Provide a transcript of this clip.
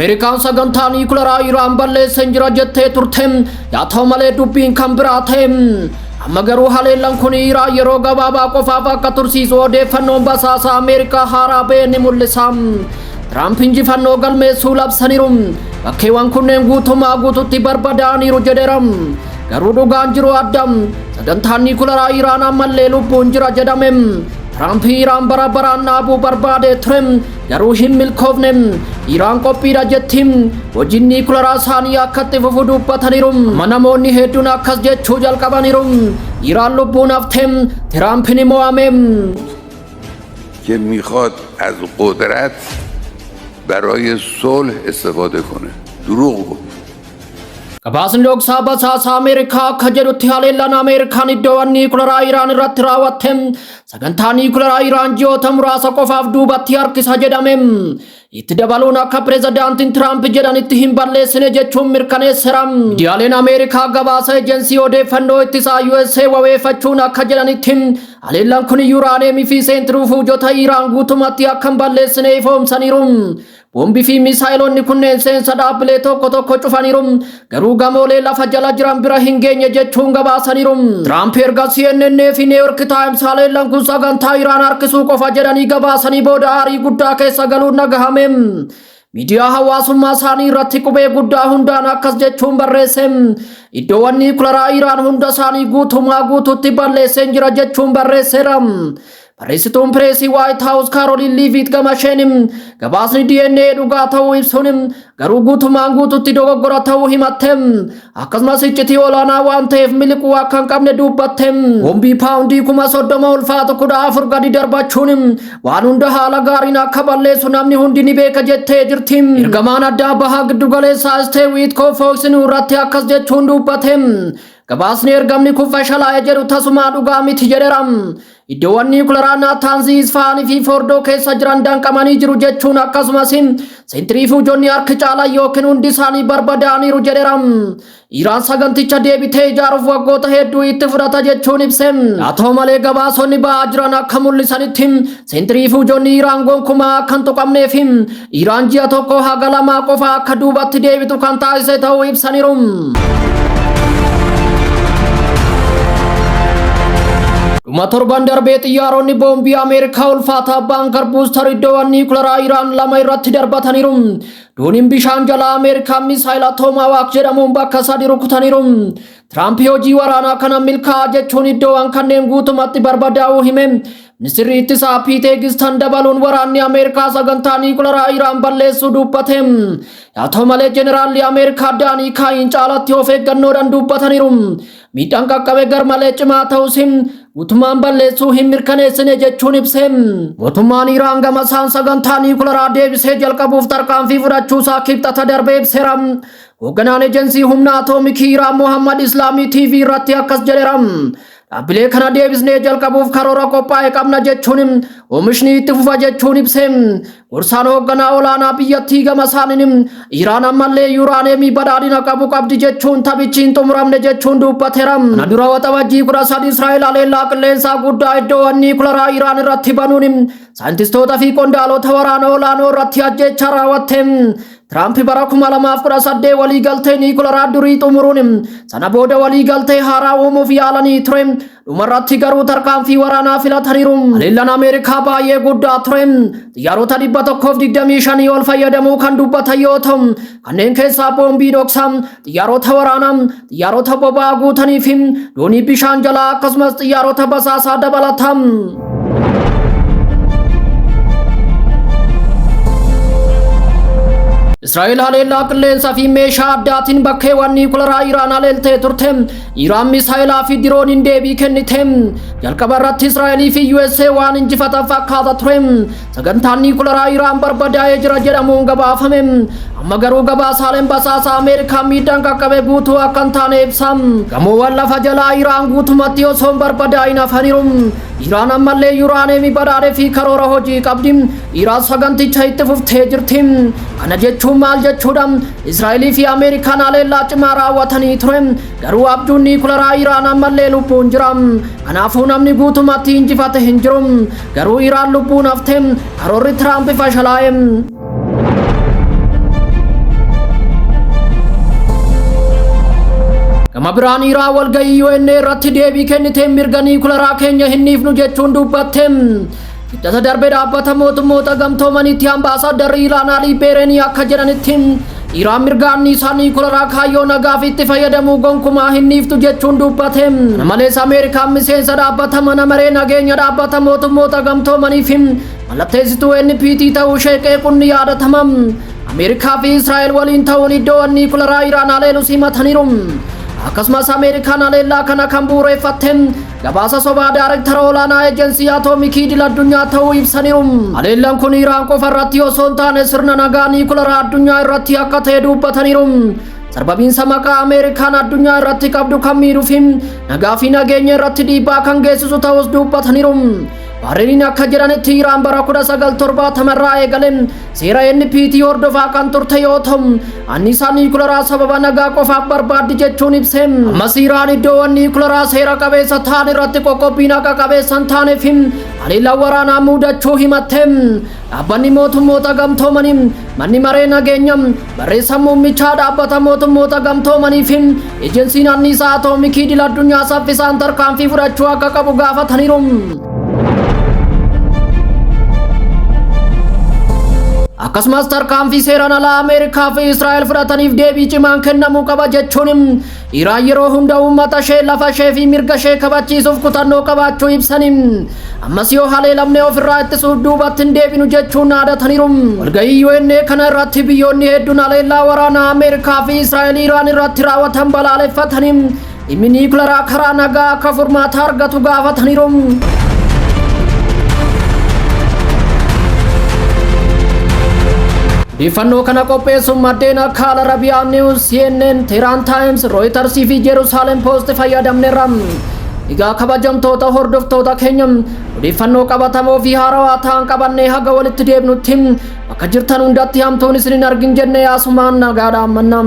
Ameerikaan sagantaa niikularaa Iraan balleesseen jira jettee turte. Yaa ta'u malee dubbiin kan biraa ta'e. Amma garuu haleellaan kun Iraan yeroo gabaabaa qofaaf akka tursiisu odeeffannoon basaasa Ameerikaa haaraa ba'e ni mul'isa. Tiraamp injifannoo galmeessuu labsaniiru. Bakkeewwan kunneen guutumaa guututti barbadaa'aniiru jedheera. Garuu dhugaan jiru adda. Sagantaan niikularaa Iraan ammallee lubbuun jira jedhame. Tiraamp Iraan bara baraan dhaabuu barbaadee ture. Garuu hin milkoofne. Iraan qophiidha jetti. Hojiin niikularaa isaanii akka itti fufu dubbataniiru. Amma namoonni hedduun akkas jechuu jalqabaniiru. Iraan lubbuun hafte. Tiraamp ni mo'ame. که میخواد از قدرت برای صلح استفاده کنه. دروغ گفت. Gabaasni dhoksaa basaasa Ameerikaa akka jedhutti haleellaan Ameerikaan iddoowwan niikularaa Iraan irratti raawwatte sagantaa niikularaa Iraan ji'oota muraasa qofaaf duubatti harkisa jedhame. Itti dabaluun akka pirezidaantiin Tiraamp jedhanitti hin balleessine jechuun mirkaneesseera. Miidiyaaleen Ameerikaa gabaasa ejensii odeeffannoo ittisaa USA wabeeffachuun akka jedhanitti haleellaan kun yuuraaneemii fi seentirifuujota Iraan guutumatti akka hin balleessine ifoomsaniiru. Boombii fi misaayilonni kunneen seensa dhaabbilee tokko tokko cufaniiru. Garuu gamoolee lafa jala jiran bira hin geenye jechuun gabaasaniiru. Tiraamp erga CNN fi New York Times haleellaan kun sagantaa Iraan harkisuu qofa jedhanii gabaasanii booda aarii guddaa keessa galuun dhagahame. Miidiyaa hawaasummaa isaanii irratti qubee guddaa hundaan akkas jechuun barreesse. Iddoowwan niikularaa Iraan hunda isaanii guutumaa guututti balleesseen jira jechuun barreesseera. Barreessituun pireesii White House Karoolin Liiviit gama isheen gabaasni DNA dhugaa ta'uu ibsuun garuu guutumaan guututti dogoggora ta'uu himatte. Akkasumas iccitii olaanaa waan ta'eef miliquu akka hin qabne dubbatte. Boombii paawundii 30,000 ulfaatu 14 gadi darbachuun waan hunda haala gaariin akka balleessu namni hundi ni beeka jettee jirti. Ergamaan addaa bahaa giddugaleessaa Steve Witkoff Fox News irratti akkas jechuun dubbate. Gabaasni ergamni kun fashalaa'e jedhu tasumaa dhugaa miti jedheera. Iddoowwan niikularaa Naataanzii, Isfaanii fi Foordoo keessa jiran danqamanii jiru jechuun akkasumas seentirifuujonni harki caalaa yookiin hundi isaanii barbadaa'aniiru jedheera. Iraan saganticha deebitee ijaaruuf waggoota hedduu itti fudhata jechuun ibse. Haa ta'u malee gabaasonni ba'aa jiran akka mul'isanitti seentirifuujonni Iraan gonkumaa akka hin tuqamnee fi Iraan ji'a 1 haga 2 qofa akka duubatti deebitu kan taasise ta'uu ibsaniiru. Dhuma torban darbee xiyyaaronni boombii Ameerikaa ulfaataa bunker buster iddoowwan niikularaa Iraan lama irratti darbataniiru. Dooniin bishaan jalaa Ameerikaa misaayila Tomahawk jedhamuun bakka sadi rukutaniiru. Tiraamp hojii waraanaa kana milkaa'aa jechuun iddoowwan kanneen guutumatti barbadaa'uu hime. Ministirri ittisaa Piit Heegistan dabaluun waraanni Ameerikaa sagantaa niikularaa Iraan balleessuu dubbate. Haa ta'u malee jeneraalli Ameerikaa Daanii Kaayin caalatti of eeggannoodhaan dubbataniiru. Miidhaan qaqqabe garmalee cimaa ta'us guutummaan balleessuu hin mirkaneessine jechuun ibse. Mootummaan Iraan gama isaan sagantaa niikularaa deebisee jalqabuuf tarkaanfii fudhachuusaa kibxata darbee ibseera. Hoogganaan ejensii humna atoomikii Iraan Mohammad Islaamii TV irratti akkas jedheera. Dhaabbilee kana deebisnee jalqabuuf karoora qophaa'e qabna jechuun oomishni itti fufa jechuun ibse. Gorsaan hoogganaa olaanaa biyyattii gama isaaniin Iraan ammallee yuuraaneemii badhaadhina qabu qabdi jechuun taphichi hin xumuramne jechuun dubbateera. Kana dura waxabajjii 13 Israa'el haleellaa qilleensaa guddaa iddoowwan niikularaa Iraan irratti banuun saayintistoota fi qondaalota waraana olaanoo irratti ajjeechaa raawwatte. Tiraamp bara 2018 waliigaltee niikularaa durii xumuruun sana booda waliigaltee haaraa uumuuf yaalanii ture. Dhumarratti garuu tarkaanfii waraanaa filataniiru. Haleellaan Ameerikaa baay'ee guddaa ture. Xiyyaarota 125 ol fayyadamuu kan dubbatan yoo ta'u, kanneen keessaa boombii dhoksaa, xiyyaarota waraanaa, xiyyaarota boba'aa guutanii fi doonii bishaan jalaa akkasumas xiyyaarota basaasaa dabalata. Israa'el haleellaa qilleensaa fi meeshaa addaatiin bakkeewwan niikularaa Iraan haleeltee turte. Iraan misaayilaa fi dirooniin deebii kennite. Jalqaba irratti Israa'elii fi USA waan injifatan fakkaata ture. Sagantaan niikularaa Iraan barbadaa'ee jira jedhamuun gabaafame. Amma garuu gabaasaaleen basaasa Ameerikaa miidhaan qaqqabe guutuu akka hin taane ibsa. Gamoowwan lafa jalaa Iraan guutumatti osoo hin barbadaa'in hafaniiru. Iraan ammallee yuuraaneemii badhaadhee fi karoora hojii qabdi. Iraan saganticha itti fuftee jirti. Kana jechuun maal jechuudha? Israa'elii fi Ameerikaan haleellaa cimaa raawwatanii ture. Garuu abjuun niikularaa Iraan ammallee lubbuun jira. Kanaafuu namni guutumatti injifate hin jiru. Garuu Iraan lubbuun hafte, karoorri Tiraamp fashalaa'e. Gama biraan Iraan walgahii UN irratti deebii kenniteen mirga niikularaa keenya hin dhiifnu jechuun dubbatte. Kibxata darbe Dhaabbata Mootummoota Gamtoomaniitti ambaasaaddarri Iraan Alii Beereenii akka jedhanitti, Iraan mirga anniisaa niikularaa kaayyoo nagaaf itti fayyadamuu gonkumaa hin dhiiftu jechuun dubbate. Kana malees Ameerikaan miseensa dhaabbata mana maree nageenya Dhaabbata Mootummoota Gamtoomanii fi mallatteessituu NPT ta'uu ishee qeequun ni yaadatama. Ameerikaa fi Israa'el waliin ta'uun iddoowwan niikularaa Iraan haleelus himataniiru. Akkasumas Ameerikaan haleellaa kana kan bu'uureffatte gabaasa sobaa Daarektara Olaanaa Ejensii Atoomikii Idil Addunyaa ta'uu ibsaniiru. Haleellaan kun Iraan qofa irratti osoo hin taane sirna nagaa niikularaa addunyaa irratti akka ta'e dubbataniiru. Sarbabiinsa maqaa Ameerikaan addunyaa irratti qabdu kan miidhuu fi nagaa fi nageenya irratti dhiibbaa kan geessisu ta'us dubbataniiru. Baareniin akka jedhanitti, Iraan bara 1970 irraa eegale seera NPT hordofaa kan turte yoo ta'u, anniisaa niikularaa sababa nagaa qofaaf barbaaddi jechuun ibse. Ammas Iraan iddoowwan niikularaa seera qabeessa ta'an irratti qoqqobbiin haqa qabeessa hin taaneef haleellaa waraanaa mudachuu himatte. Dhaabbanni Mootummoota Gamtoomanii, Manni Maree Nageenya, Barreessaan Muummichaa Dhaabbata Mootummoota Gamtoomanii fi Ejensiin Anniisaa Atoomikii Idil Addunyaa saffisaan tarkaanfii fudhachuu akka qabu gaafataniiru. Akkasumas tarkaanfii seeraan alaa Ameerikaa fi Israa'el fudhataniif deebii cimaan kennamuu qaba jechuun, Iraan yeroo hunda uummata ishee, lafa ishee fi mirga ishee kabachiisuuf kutannoo qabaachuu ibsanii, ammas yoo haleelamne ofirraa ittisuuf duubatti hin deebinu jechuun dhaadataniiru. Walgahii UN kana irratti biyyoonni hedduun haleellaa waraanaa Ameerikaa fi Israa'el Iraan irratti raawwatan balaaleffatanii, dhimmi niikularaa karaa nagaa akka furmaata argatu gaafataniiru. Odeeffannoo kana qopheessuun maddeen akka Al Arabiyaa News, CNN, Tehran Times, Reuters fi Jerusalem Post fayyadamneerra. Egaa kabajamtoota hordoftoota keenya, odeeffannoo qabatamoo fi haarawaa ta'an qabannee haga walitti deebinutti, bakka jirtan hundatti hamtuun isin hin argin jennee asumaan nagaadhaan manna.